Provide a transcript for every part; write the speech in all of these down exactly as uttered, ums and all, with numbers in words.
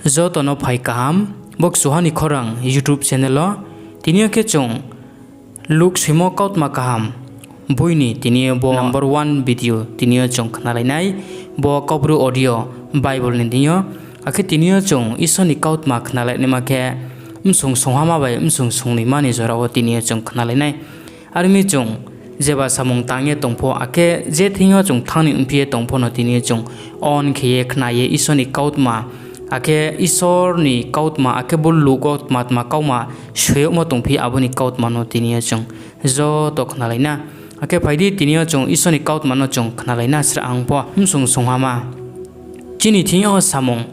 Joto no phai kaham, bo Kchuha ni Khorang YouTube channel wo. Tini yo khe chung Luk soimo kautma kaham boi ni tini yo bo number one video tini yo chung khnalai nai, bo Kaubru audio Bible ni deing yo. Akhe tini yo chung Isor ni kautma khnalai naima khe, bsung songhama bai bsung songnoima ni jora wo tini yo chung khnalai nai. Are ong mi, chung jeba samung tang ye tong pho, akhe je thing yo chung thanng ni ongphi ye tong pho no tini yo chung on khe ye khna ye Isor ni kautma, akhe Isor ni kautma, akhe bo Luk wo tma tma kautma soi yagmo tongphi, abo ni kautma no tini yo chung joto khnalai na. Akhe phai di, tini yo chung Isor ni kautma no chung khnalai na srahha pho. Bsung songhama. Chini thing yo samung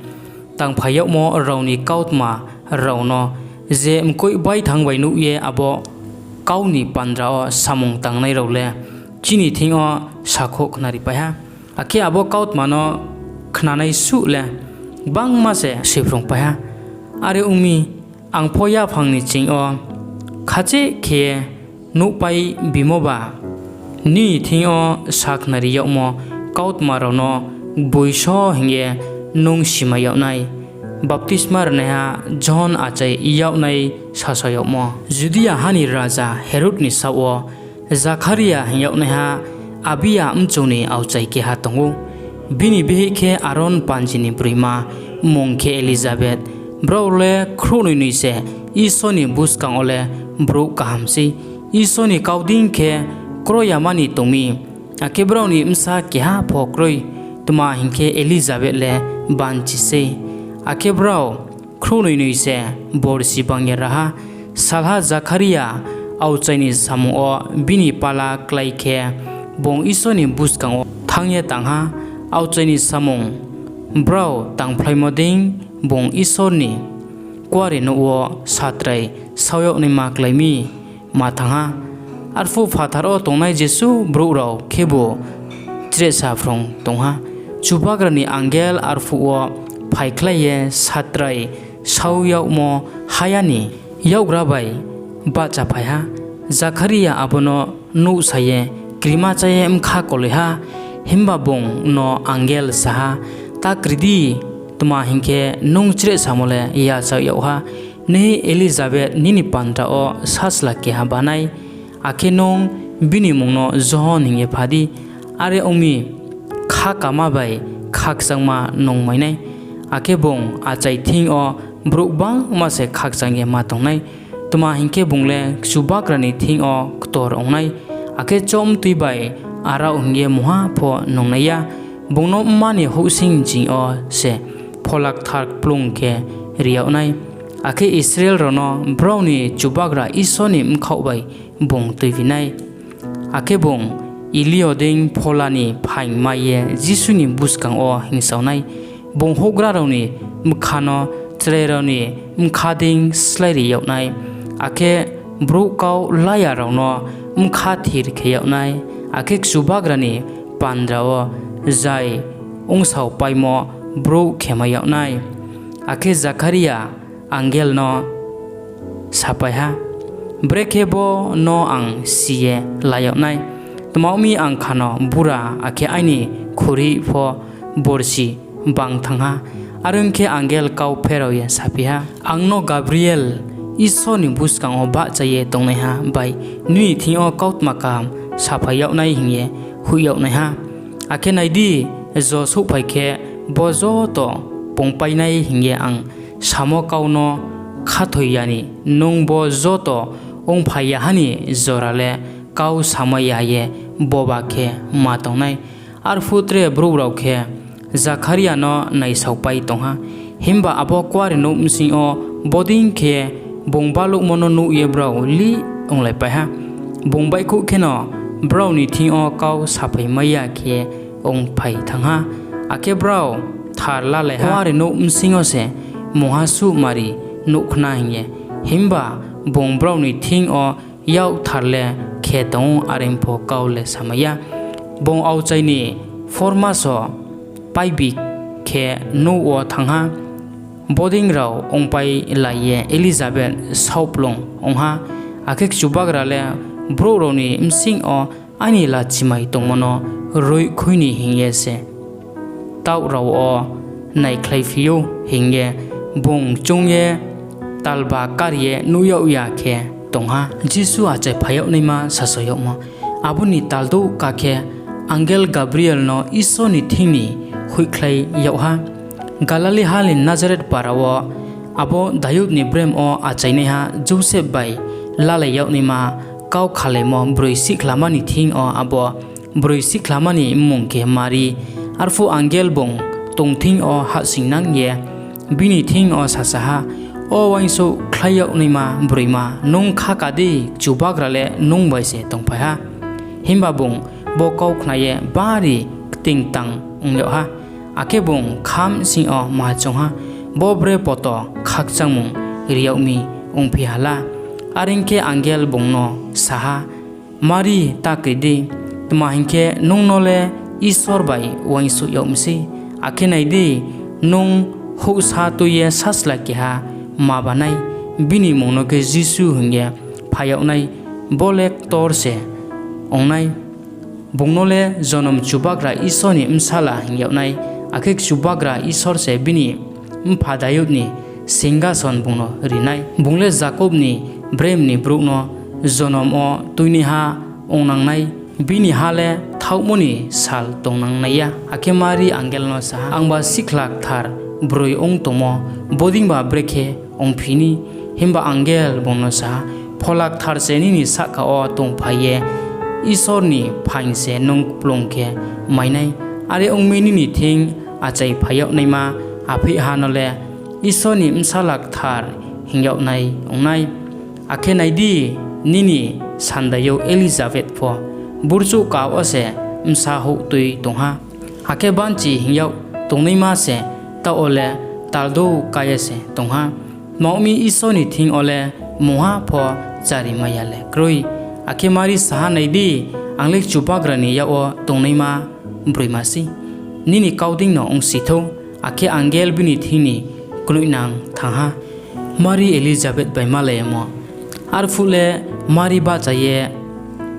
tangphai yagmo rao ni kautma rao no je mkoih baithang bai nuh ye abo kau ni bandra wo samung tangnai rao le chini thing yo sakhouh khnaripai ha. Akhe abo kautma no khnanai suh le gbangma se soiphrungpai ha. Are ong mi, ang pho yaphang ni ching yo khasaih khe ye nuhpai bimoba, nini thing yo sakhnari yagmo kautma rao no gboi só hing ye nung simai yag nai. Baptisma rinaiha Johon achai yagnai sasao yagmo. Judia ha ni raja Herod ni saoh wo Zakharia hing yagnaiha Abia mchong ni aokchai keha tong ou. Bini bihih khe Aron panji ni broima, mmung khe Elizabet. Brao le khrouhnoi noi se, Isor ni buskang wo le brouh kaham sei. Isor ni kau dei khe kro yama ni tong mi. Akhe brao ni bsa keha pho kroi, tma hing khe Elizabet le banchi sei. Akhe brao khrouhnoi noi se borsi bang ye ra ha. Salha Zakharia aokchai ni samung wo bini pala klái khe, bung Isor ni buskang wo thanng ye tang ha. Aokchai ni samung brao tangphlaimo dei bung Isor ni kuarenouh wo satrai sao yag naima klái mi ma thanng ha. Arphuh phathar wo tongnai jesuh brouh rao khebu chrehsa phrung tong ha. Chubagra ni angel arphuh wo phaikhlai ye satrai sao yagmo haya ni yakgra bai bahchaphai ha. Zakharia abo no nuhsa ye krima chá ye bkha koloi ha. Himba bung no angel sa ha, Ta kri di, tma hing khe nung chrehsamo le yachaoh yag ha. Nihih Elizabet nini bandra wo sachla keha bá nai, akhe nung bini mmung no Johon hing ye pha di. Are ong mi, khakama bai khakchangma nung mai nai, akhe bung achai thing yo brouh gbangma se khakchang ye ma tong nai. Tma hing khe, bung le Chubagra ni thing yo ktor ong nai, akhe chomtui bai arao hing ye mungha pho nungnai ya. Bung no mma ni houhsing ni ching yo se Phola Kthar kplung khe ri yag nai, akhe Israel rao no brao ni Chubagra Isor ni bkhaoh bai bung tuibi nai. Akhe bung Elio dei Phola ni phaing mai ye Jisu ni buskang wo hingsao nai. Bung houhgra rao ni bkha no chrai rao ni bkha dei sláiri yag nai, akhe brouh kau la ya rao no bkha thir khe yag nai, akhe Chubagra ni bandra wo zai ongsaopaimo brouh khemai yag nai. Akhe Zakharia angel no sapai ha, Brekhe bo no ang si ye la yag nai? Tma ong mi, ang khano bura, akhe aini khuri pho borsi bang thanng ha. Are ong khe, angel kau pherao ye saphi ha, Ang no Gabriel, Isor ni buskang wo bahcha ye tongnaiha bai nini thing yo kautma kaham saphai yag nai hing ye hoih yag naiha. Akhe nai di, jo souhphai khe bo joto pungpai nai hing ye ang samo kau no khathoi ya ni, nung bo joto ongphai ya ha ni jora le kau samai ya ye boba khe ma tong nai. Arphuh tre brouh rao khe Zakharia no naisaopai tong ha. Himba abo kuarenouh bsing yo bodei khe bung baluhmo no nuh ye brao lih onglaipai ha. Bung baihkhouh kheno brao ni thing yo kau saphaimai ya khe ongphai thanng ha. Akhe brao thar lalai ha, kuarenouh bsing yo se mungha suh mari nuh khna hing ye. Himba bung brao ni thing yo yakthar le khe tong ou, are pho kau le samai ya. Bung aokchai ni phormaso paibi khe nouh wo thanng ha. Bodei rao ongpailai ye Elizabet saohkplung ong ha, akhe Chubagra le brouh rao ni bsing yo aini lachimai tongmo no roih khui ni hing ye se taoh rao wo naikhlaiphi ou hing ye bung choung ye talba kari ye nuh yag ya khe tong ha. Jisu achai phai yag naima sasaoh yagmo. Abo ni taldouh ka khe, angel Gabriel no Isor ni thing ni hoihkhlai yag ha. Galili ha ni Nazaret para wo, abo Daud ni brem wo achainaiha Joseph bai lalai yag naima kau khalaimo broi sihkhlama ni thing yo abo broi sihkhlama ni mmung khe Mari. Arphuh angel bung tong thing yo hahsoingnang ye bini thing yo sasa ha, O uaingsouhkhlai yag naima broima, nung khaka di, Chubagra le nung bai se tongphai ha. Himba bung bo kau khna ye bari ktingtang ong yag ha. Akhe bung kha bsing yo ma choung ha, bo bre poto khakchangmung ri yag mi ongphi ha la. Are ong khe, angel bung no sa ha, Mari, ta kri di; tma hing khe, nung no le Isor bai uaingsouh yag mi sei. Akhe nai di, nung houhsa tui ye sachla keha ma ba nai, bini mmung no khe Jisu hing ye phai yag nai. Bo le ktor se ong nai, bung no le Jonom Chubagra Isor ni Bsala hing yag nai. Akhe Chubagra Isor se bini mpha Daud ni singkason bung no ri nai. Bung le Jakob ni brem ni brouh no jonom wo tuinaiha ongnang nai, bini ha le thaohmo ni sal tongnang nai ya. Akhe Mari angel no sa ha, Angba sihkhla kthar broi ong tongmo, bodeiba brekhe ongphi ni? Himba angel bung no sa ha, Phola Kthar se nini sahka wo tongphai ye Isor ni phaing se nung kplung khe mai nai. Are ong mi, nini thing achai phai yag naima apheihha no le Isor ni Bsala Kthar hing yag nai ong nai. Akhe nai di, nini sandayouh Elizabet pho burchouh kau wo se bsa houh tui tong ha. Akhe banchi hing yag tongnaima se taoh wo le taldouh ka ye se tong ha. Tma ong mi, Isor ni thing yo le mungha pho charimai ya le kroi. Akhe Mari sa ha, Nai di, ang le Chubagra ni yak wo tongnaima broima sei; nini kau deino ongsi thou. Akhe angel bini thing ni knoihnang thanng ha. Mari Elizabet bai Malai yagmo. Arphuh le Mari bahcha ye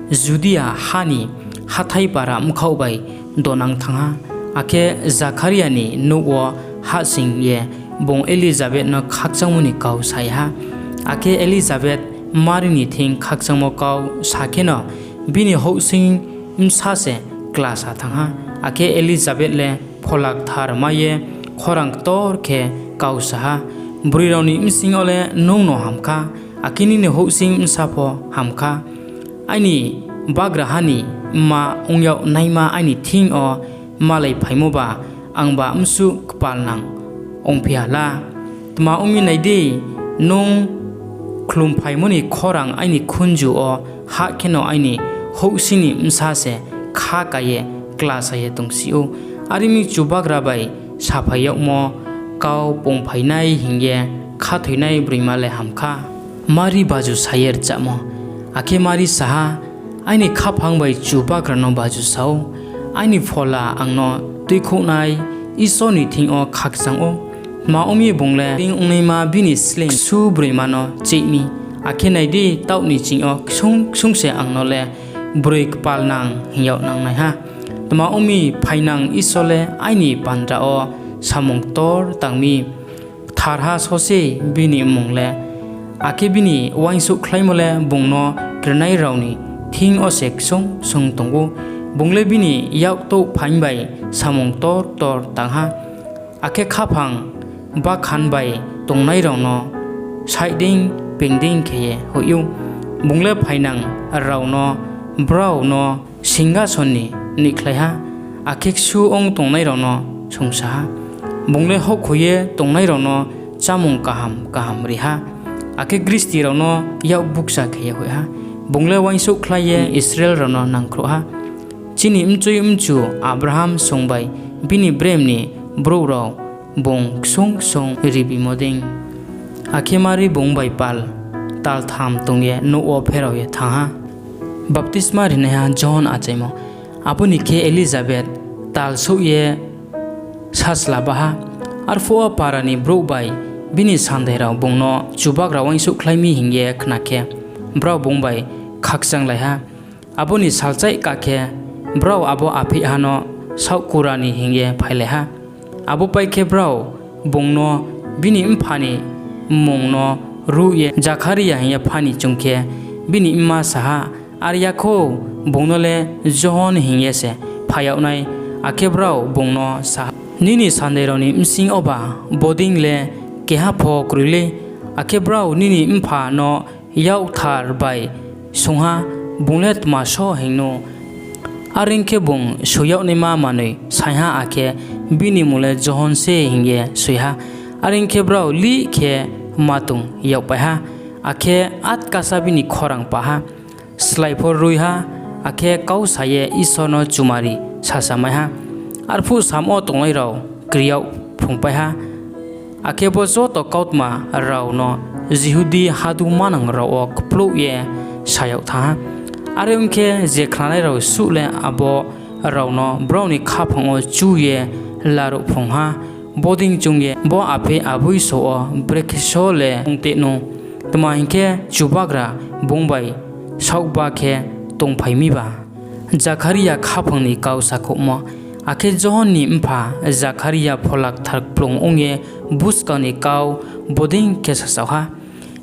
Judia ha ni hathái para bkhaoh bai donang thanng ha. Akhe Zakharia ni nouh wo hahsoing ye bung Elizabet no khakchangmo ni kau sa ye ha. Akhe Elizabet Mari ni thing khakchangmo kau sa kheno, bini houhsing bsa se klasa thanng ha. Akhe Elizabet le Phola Kthar mai ye khorang ktor khe kau sa ha, Broi rao ni bsing yo le nung no ham kha, akhe nini houhsing bsa pho ham kha. Aini bagraha ni mma ong yag naima aini thing yo malaiphaimoba angba bsuh kpalnang ongphi ha la! Tma ong mi, nai di, nung khlumphai ni khorang aini khunju wo hah kheno aini houhsing ni bsa se khaka ye klasa ye tongsi ou. Are ong mi, Chubagra bai saphai yagmo kau pungphai nai hing ye khathoinai broima le ham kha! Mari Baju Sa ye Rchahmo. Akhe Mari sa ha, Aini khaphang bai Chubagra no baju sa ou, aini Phola ang no Tuikhouhnai Isor ni thing yo khakchang ou. Tma ong mi, bung le dei ongnaima bini sleing ksu broima no cheih mi. Akhe nai di, taoh ni ching yo ksung ksung se ang no le broi kpalnang hing yagnang nai ha. Tma ong mi, phainang Isor le aini bandra wo samung ktor tang mi, Ktharha só sei bini mmung le. Akhe bini uaingsouhkhlaimo le bung no krinai rao ni thing yo se ksung ksung tong ou. Bung le bini yaktouhphaing bai samung ktor ktor tang ha, akhe khaphang bakhan bai tongnai rao no saih dei being dei khe ye hoih ou. Bung le phainang rao no brao no singkason ni noihkhlai ha, akhe ksu ong tongnai rao no songsa ha. Bung le houhkhoi ye tongnai rao no chámung kaham kaham ri ha, akhe gristi rao no yak bukcha khe ye hoih ha. Bung le uaingsouhkhlai ye Israel rao no nangkhruh ha, chini mchoi mchu Abraham song bai bini brem ni brouh rao bung ksung ksung ribimo dei. Akhe Mari bung bai pal taltham tong ye nouh wo pherao ye thanng ha. Baptisma Rinaiha Johon Achaimo. Abo ni khe Elizabet tal souh ye sachla bá ha. Arphuh wo para ni brouh bai bini sandai rao bung no Chubagra uaingsouhkhlai mi hing ye khna khe, brao bung bai khakchanglai ha. Abo ni salchaih ka khe, brao abo apheihha no saohkura ni hing ye phailai ha. Abo pái khe, brao bung no bini mpha ni mmung no ruh ye Zakharia hing ye pha ni choung khe, bini mma sa ha, Are ya khou, bung no le Johon hing ye se phai yag nai. Akhe brao bung no sa ha, Nini sandai rao ni bsing yo ba bodei le keha pho kroi lei. Akhe brao nini mpha no yakthar bai swunng ha, ‘Bung le tma só hing nu?’ Are ong khe, bung soi yag naima manoi saing ha, akhe, ‘Bini mmung le Johon sei’ hing ye soi ha. Are ong khe, brao lih khe ma tong yagpai ha, akhe atkasa bini khorang pah ha, slái pho ruih ha, akhe kau sa ye Isor no chumari sasamai ha. Arphuh samm wo tongnai rao kri yagphrungpai ha, akhe bo joto kautma rao no Jihudi hadu manang rao wo kplouh ye sa yag thanng ha. Are ong khe, je khnanai rao suh le abo rao no brao ni khaphang wo chu ye laruhphrung ha, bodei choung ye, Bo apheih aboiso wo brekhe só le ongteh nu? Tma hing khe, Chubagra bung bai saohgba khe tongphai miba. Zakharia Khaphang ni Kau Sakhouhmo Akhe Johon ni mpha Zakharia Phola Kthar kplung ong ye buskang ni kau bodei khe sasao ha: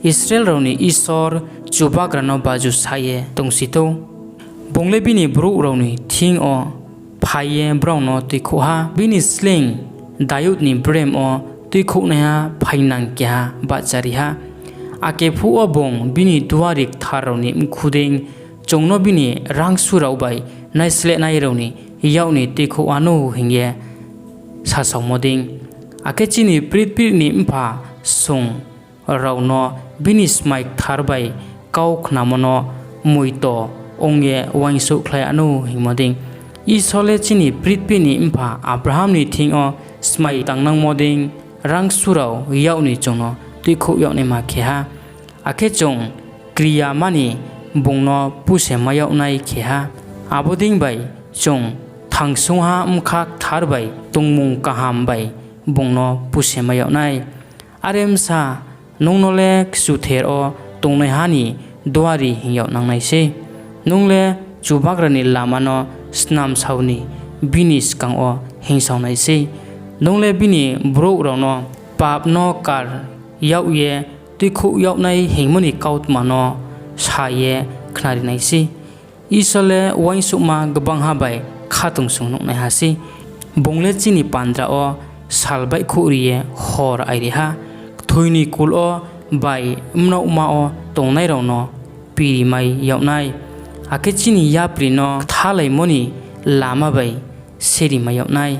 Israel rao ni Isor Chubagra no baju sa ye tongsi thou. Bung le bini brouh rao ni thing yo phai ye brao no tuikhouh ha, bini sleing Dayud ni brem wo tuikhouhnaiha phaingnang keha bahchari ha. Ake phuh wo bung bini duari kthar rao ni mkhu dei, chung no bini rangsu rao bai naislehnai rao ni yak ni tuikhouh wanou hing ye sasaomo dei. Akhe chini prithibi ni mpha song rao no bini smai kthar bai kau khnamo no moito ong ye uaingsouhkhlai wanou hingmo dei, Isor le chini prithibi ni mpha Abraham ni thing yo smai tangnangmo dei rangsu rao yak ni chung no tuikhouh yag naima khe ha, akhe chung kri yama ni bung no pusemai yag nai khe ha. Abo dei bai chung thangsungha bkha kthar bai tongmung kaham bai bung no pusemai yag nai. Are bsa, nung no le kchuther wo tongnaiha ni duari hing yagnang nai sei. Nung le Chubagra ni lama no snamsao ni bini skang wo hingsao nai sei. Nung le bini brouh rao no pap no kar yag ye tuikhouh yag nai hingmo ni kautma no sa ye khnari nai sei. Isor le uaingsouhma gbangha bai khatungsung nuhnaiha sei. Bung le chini bandra wo sal baihkhouhri ye hor airi ha. Kthoi ni kul wo bai mnaohma wo tongnai rao no pirimai yag nai, akhe chini yapri no kthalaimo ni lama bai serimai yag nai.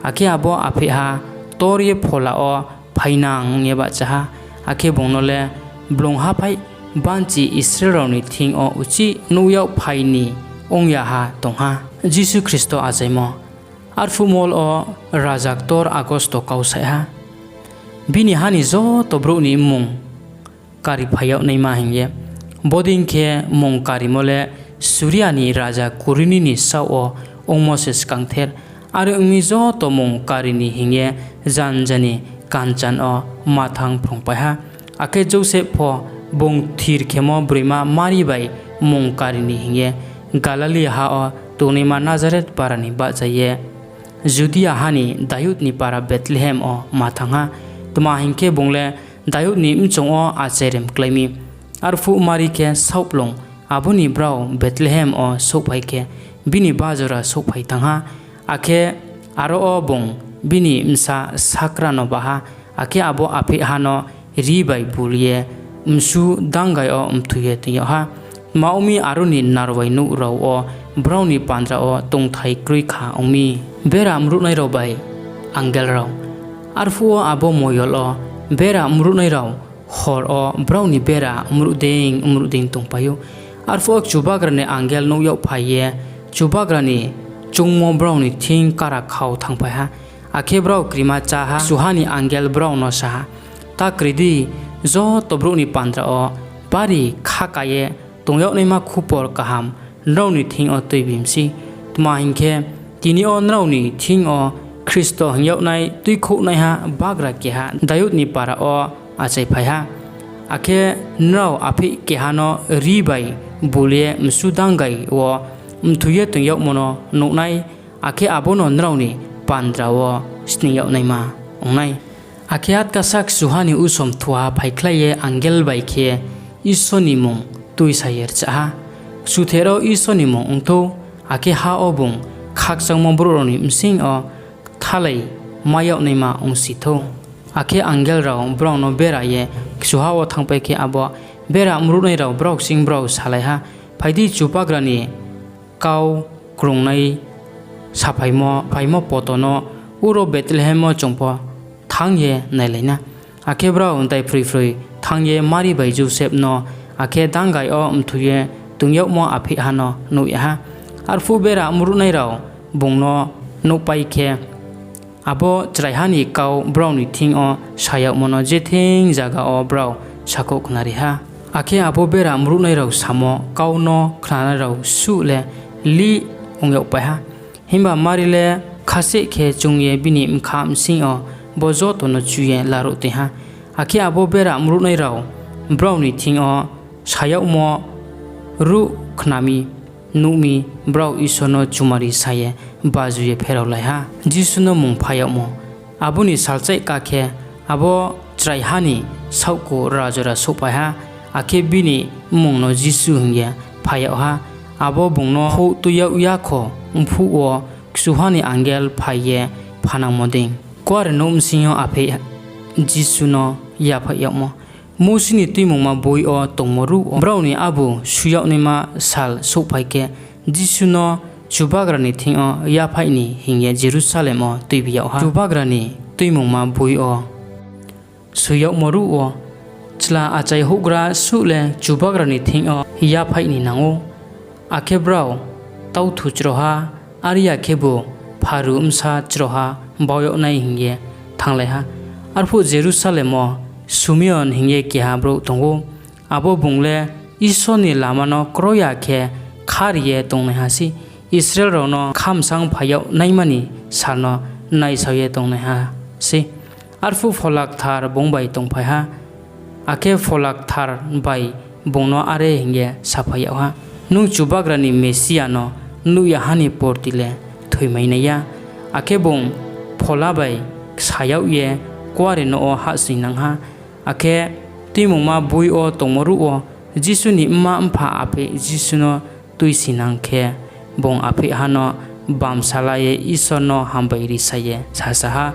Akhe abo apheihha tor ye Phola wo phainang ong ye bahcha ha, akhe bung no le blung haphaih banchi Israel rao ni thing yo uchih nuh yagphai ni ong ya ha tong ha. Jisu Khristo Achaimo Arphuh mol wo raja ktor Agosto kau saih ha, bini ha ni joto brouh ni mmung kariphai yag naima hing ye. Bodei khe mmung karimo le Suria ni raja Kurini ni saoh wo ongmo se skangther. Are ong mi, joto mmung kari ni hing ye janja ni kanchang wo ma thanngphrungpai ha. Akhe Joseph pho bung thir khemo broima Mari bai mmung kari ni hing ye Galili ha wo tongnaima Nazareth para ni bahcha ye Judia ha ni Dayud ni para Bethlehem wo ma thanng ha; tma hing khe, bung le Dayud ni mchong wo achairem klái mi. Arphuh Mari khe saohkplung abo ni brao Bethlehem wo souhphai khe, bini bajora souhphai thanng ha, akhe aro wo bung bini bsa sakra no bá ha. Akhe abo apheihha no rri bai bul ye msu dangai wo mthoi ye toing yag ha. Tma ong mi, aro ni narwai nouh rao wo brao ni bandra wo tongthai kroi kha ong mi. Bera Mruhnai rao bai Angel rao Arphuh wo abo moyol wo bera mruhnai rao hor wo brao ni bera mruh dei mruh dei tongpai ou. Arphuh wo Chubagra ni angel nouh yagphai ye Chubagra ni choungmo brao ni thing karakhau thanngphai ha. Akhe brao krima chá ha. Kchuha ni angel brao no sa ha, Ta kri di, joto brouh ni bandra wo bari khaka ye tong yag naima khupor kaham nrao ni thing yo tuibi mi sei. Tma hing khe, tini yo nrao ni thing yo Khristo hing yagnai tuikhouhnaiha bagra keha Dayud ni para wo achaiphai ha. Akhe nrao apheih keha no rri bai bul ye msu dangai wo mthoi ye toing yagmo no nuh nai, akhe abo no nrao ni bandra wo sning yag naima ong nai. Akhe atkasa kchuha ni usom thuha phaikhlai ye angel bai khe Isor ni mmung tuisa ye rchah ha, Kchuther wo Isor ni mmung ong thou. Akhe ha wo bung khakchangmo brouh rao ni bsing yo kthalai mai yag naima ongsi thou. Akhe angel rao brao no bera ye kchuha wo thanngpai khe, abo bera mruhnai rao brao kching brao salai ha, Phai di, Chubagra ni kau krungnai saphaimo poto no uro Bethlehem wo chung pho thanng ye nailai na. Akhe brao daiphroi phroi thanng ye Mari bai Joseph no, akhe dangai wo mthoi ye tong yagmo apheihha no nuh yag ha. Arphuh bera mruhnai rao bung no nuhpai khe, abo chraiha ni kau brao ni thing yo sa yagmo no jething zaga wo brao sakhouh khnari ha. Akhe abo bera mruhnai rao samo kau no khnanai rao suh le lih ong yagpai ha. Himba Mari le khaseh khe choung ye bini bkha bsing yo bo joto no chu ye laruh toing ha. Akhe abo bera mruhnai rao brao ni thing yo sa yagmo ruh khna mi, nuh mi, brao Isor no chumari sa ye baju ye pheraolai ha. Jisu no Mmung Phai yagmo Abo ni salchaih ka khe, abo chraiha ni saohku rajora souhphai ha, akhe bini mmung no Jisu hing ye phai yag ha. Abo bung no houh tui yag yakho phuh wo kchuha ni angel phai ye phanangmo dei, Kuarenouh bsing yo apheih Jisu no yaphaih yagmo. Mousi ni Tuimungma boi yo tongmo ruh wo, brao ni abu shu yag naima sal souhphai khe, Jisu no Chubagra ni thing yo yaphaih ni hing ye Jerusalem wo tuibi yag ha. Chubagra ni Tuimungma boi yo soi yagmo ruh wo, chla achai houhgra suh le Chubagra ni thing yo yaphaih ni nang ou. Akhe brao tauthu chroha, are ya khebu pharu bsa chroha bau yag nai hing ye thannglai ha. Arphuh Jerusalem wo Sumeon hing ye keha brouh tong ou. Abo bung le Isor ni lama no kroi ya khe khari ye tongnaiha sei, Israel rao no khamsangphai yag naima ni sal no naisao ye tongnaiha sei. Arphuh Phola Kthar bung bai tongphai ha, akhe Phola Kthar bai bung no are hing ye saphai yag ha, Nung Chubagra ni Mesia no nuh ya ha ni porti le thoimai nai ya. Akhe bung Phola bai ksa yag ye Kuarenouh wo hahsoingnang ha. Akhe Tuimungma boi yo tongmo ruh wo, Jisu ni mma-mpha apheih Jisu no tuisoingnang khe, bung apheihha no bamsa la ye Isor no hambai risa ye sasa ha,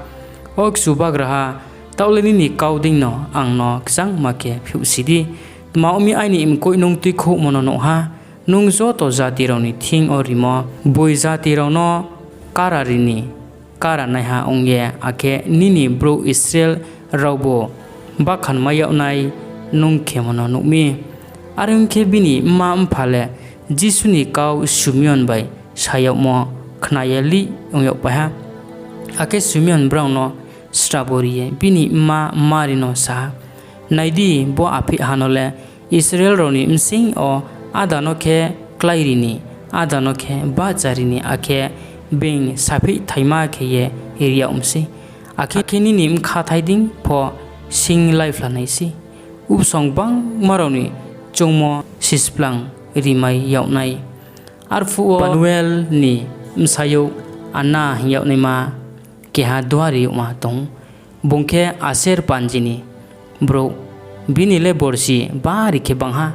O Chubagraha, taoh le nini kau deino ang no kchangma khe phiouhsi di. Tma ong mi, aini mkoih nung tuikhouhmo no nuh ha. Nung joto jati rao ni thing yo rimo, gboi jati rao no karari ni karanaiha ong ye, akhe nini brouh Israel raobu bakhan mai yag nai nung khemo no nuh mi. Are ong khe, bini mma-mpha le Jisu ni kau Sumeon bai sa yagmo khna ye lih ong yagpai ha. Akhe Sumeon brao no srabo ri ye bini mma Mari no sa ha, Nai di, bo apheihha no le Israel rao ni bsing yo áda no khe kláiri ni, áda no khe bahchari ni, akhe being sapheih thaima khe ye ri yag mi sei. Akhe nini bkhathai deing pho singláiphla nai sei, ubsong gbangma rao ni choungmo sisplang rimai yag nai. Arphuh wo Panuel ni bsayouh Anna hing yag naima keha duari yagma tong ou. Bung khe Aser panji ni brouh. Bini le borsi bari khe banng ha.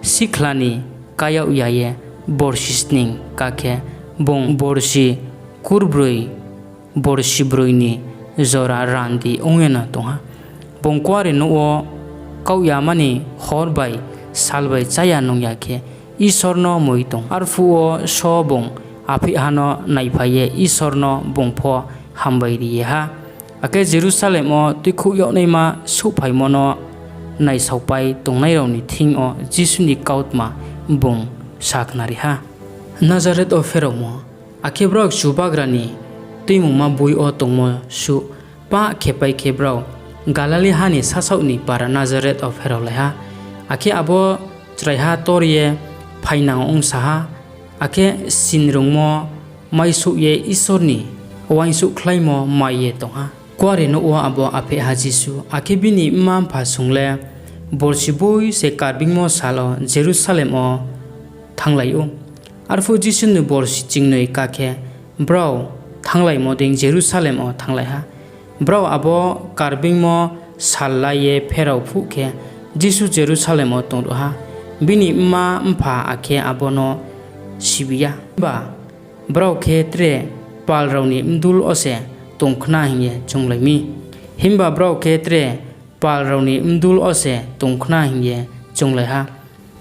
Sihkhla ni ká yag ya ye borsi sning ká khe, bung borsi kurbroi, borsi broi ni jora randi ong yeno tong ha. Bung Kuarenouh wo kaoh yama ni hor bai sal bai chá ya nung ya khe Isor no moi tong ou. Arphuh wo só bung apheihha no naiphai ye Isor no bung pho hambai ri ye ha. Akhe Jerusalem wo tuikhouh yag naima souhphaimo no naisaopai tongnai rao ni thing yo Jisu ni kautma bung sakhnari ha. Nazareth wo Pheraomo. Akhe brao Chubagra ni Tuimungma boi yo tongmo suh pah khe pai khe, brao Galili ha ni sasaoh ni para Nazareth wo pheraolai ha. Akhe abo chraiha tor ye phainang ongsa ha, akhe sinrungmo maisouh ye Isor ni uaingsouhkhlaimo mai ye tong ha. Kuarenouh wo abo apheihha Jisu akhe bini mma-mpha song le borsi boi se Karbeingmo sal wo Jerusalem wo thannglai ou. Arphuh Jisu ni borsi chingnoi ká khe, brao thannglaimo dei Jerusalem wo thannglai ha. Brao abo Karbeingmo sal la ye pherao phuh khe, Jisu Jerusalem wo tongruh ha. Bini mma-mpha akhe abo no sibi ya. Himba brao khe tre pal rao ni bdul wo se tong khna hing ye chounglai mi. Himba brao khe tre pal rao ni bdul wo se tong khna hing ye chounglai ha.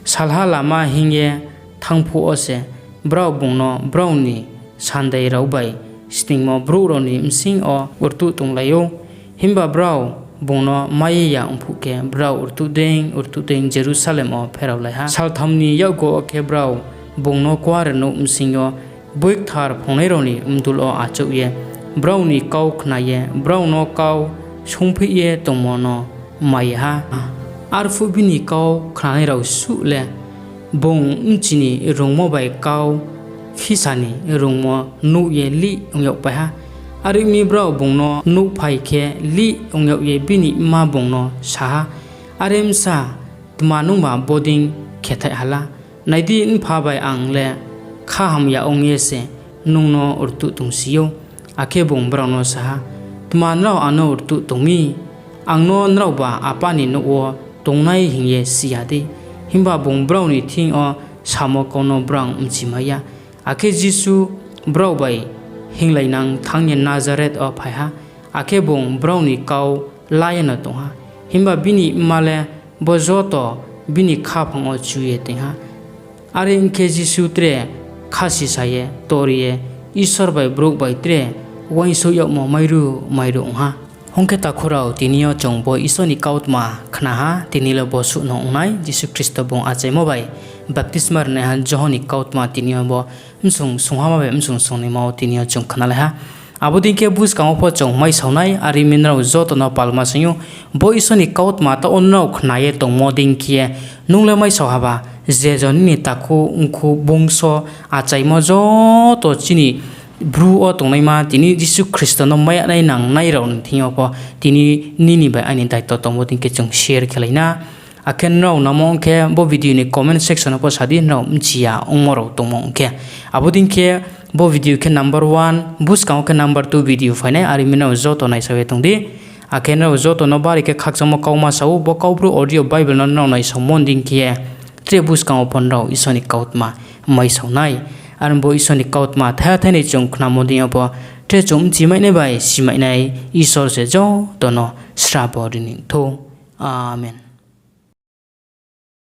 Salha lama hinng ye thanng phuh wo se brao bung no brao ni sandai rao bai sningmo brouh rao ni bsing yo rtuh tonglai ou. Himba brao bung no mai ye ya ong phuh khe, brao rtuh dei rtuh dei Jerusalem wo pheraolai ha. Saltham ni yakgu wo khe brao bung no Kuarenouh bsing yo boikthar phrungnai rao ni bdul wo achouh ye brao ni kau khna ye brao no kau swunngpheih ye tongmo no mai ye ha. Arphuh bini kau khnanai rao suh le bung bchi ni rungmo bai kau phisa ni rungmo nuh ye lih ong yagpai ha. Are ong mi, brao bung no nuhphai khe lih ong yag ye bini mma bung no sa ha, Are bsa, tma nungba bodei khethaih ha la? Nai di, npha bai ang le kha hamya ong ye se nung no rtuh tongsi ou. Akhe bung brao no sa ha, Tma nrao ang no rtuh tong mi? Ang no nraoba Apa ni nouh wo tongnai hing ye si ya dei? Himba bung brao ni thing yo samo kau no brao bchimai ya. Akhe Jisu brao bai hinnglai nang thanng ye Nazareth wo phai ha. Akhe bung brao ni kau la yeno tong ha. Himba bini mma le bo joto bini khaphang wo chu ye toing ha. Are ong khe, Jisu tre khasisa ye tor ye Isor bai brouh bai tre uaingsouh yagmo mairuh mairuh ong ha. Ong khe takhu rao, tini yo chung bo Isor ni kautma khna ha, tini le bo suh no ong nai. Jisu Khristo bung achaimo bai baptisma rinaiha Johon ni kautma tini yo bo bsung sunghama bai bsung sungnaima wo tini yo chung khnalai ha. Abo dei khe buskang wo pho chung maisao nai, are ong mi nrao joto no palma sing ou. Bo Isor ni kautma taoh wo nrao khna ye tongmo dei khe ye nung le maisao haba, je jon nini takhu, mkhu, bungso, achaimo joto chini Bru wo tongnaima tini Jisu Khristo no maiya nai nangnai rao ni thing yo pho tini nini bai aini daito tongmo dei khe chung share khelai na. Akhe nrao namo ong khe bo video ni comment section wo pho sa di, nrao bchi ya ongmo rao tongmo ong khe. Abo dei khe bo video khe number one, buskang wo khe number two video phai nai, are ong mi nrao joto naisao ye tong di. Akhe nrao joto no bari khe khakchangmo kauma sa ou, bo Kaubru audio Bible no nrao naisaomo dei khe ye tre buskang wo pho nrao Isor ni kautma maisao nai. Are bo Isor ni kautma thaiha thainoi chung khnamo dei yo pho tre chung bchimai nai bai simai nai Isor se joto no srabo ri ni thou. Amen.